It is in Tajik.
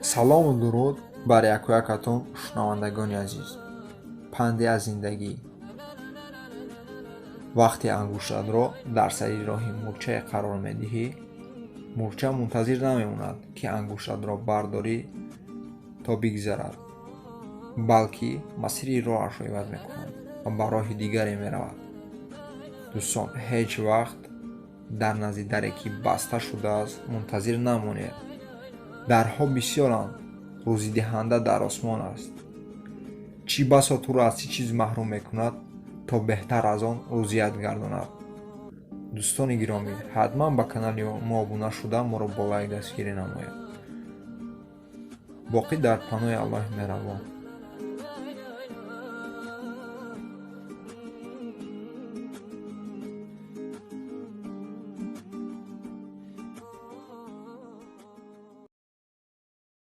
Салому дуруд бар якоякатон, шунавандагони азиз. Панде аз зиндагӣ: вақте ангуштатро дар сари роҳи мӯрчае қарор медиҳӣ, мӯрча мунтазир намемонад, ки ангуштатро бардорӣ то бигзарад, балки масири роҳашро иваз мекунад ва ба роҳи дигаре меравад. Дӯстон, ҳеҷ вақт дар назди даре, ки баста шудааст, мунтазир намонед. Дарҳо бисёранд, рӯзидиҳанда дар осмон аст. Чӣ басо туро аз чӣ чиз маҳрум мекунад, то беҳтар аз он рӯзият гардонад. Дӯстони гиромӣ, ҳатман ба канали мо обуна шуда, моро бо лайк дастгирӣ намоед. Боқӣ дар паноҳи Аллоҳи меҳрабон.